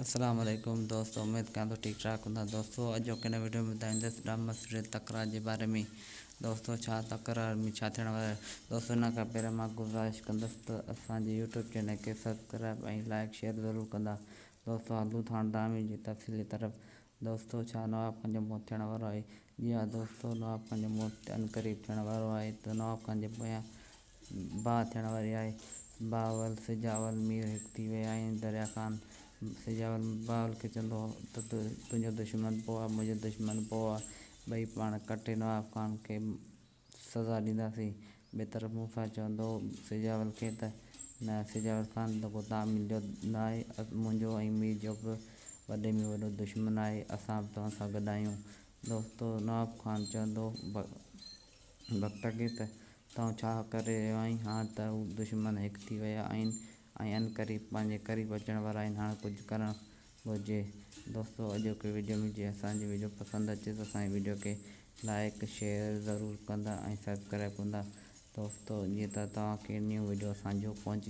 السلام عليڪم دوستو اميد ڪيان ٿو ٺيڪ ٺاڪ هوندا دوستو اڄوڪي هن وڊيو ۾ ٻڌائيندس ڊامس ريل تڪرار جي باري ۾ دوستو ڇا تڪرار ۾ ڇا ٿيڻ وارو آهي دوستو ان کان پهريان مان گذارش ڪندس ته اسان جي يوٽيوب چينل کي سبسڪرائب ۽ لائڪ شيئر ضرور ڪندا دوستو هلون ٿا ڊرامي جي تفصيلي طرف دوستو ڇا نواب خان جو موت ٿيڻ وارو آهي جي ها دوستو نواب خان جو موت عنقريب ٿيڻ وارو آهي ته نواب خان جي پويان باهه ٿيڻ واري آهي. بهاول، سجاول، مير هڪ ٿي ويا آهن. دريا خان سجاول بهاول کي چوندو هو ته تنهنجو دشمن پوء آ، منهنجو دشمن پوء آ، ٻئي پاڻ ڪٽي نواب خان کي سزا ڏينداسين. ٻئي طرف موسيٰ چوندو هو سجاول کي ته نه سجاول خان رڳو توهان جو نه آهي، منهنجو ۽ مير جو به وڏي ۾ وڏو دشمن آهي، اسان به توهان سان گڏ آهيون. دوستو نواب خان چوندو هو بخت کي ته تون ڇا ڪري رهيو آهين؟ هاڻ ته هو دشمن هڪ ٿي ويا آهن ۽ عنقريب پنهنجي قريب اچڻ وارا آهن، هاڻ ڪجهه ڪرڻ گهرجي. دوستو اڄوڪي وڊيو ۾ جي اسان جي وڊيو پسند اچي ته اسان جي وڊيو کي لائيڪ شيئر ضرور ڪندا ۽ سبسڪرائب ڪندا دوستو جيئن ته توهان کي نيون وڊيو اسان جو پهچي.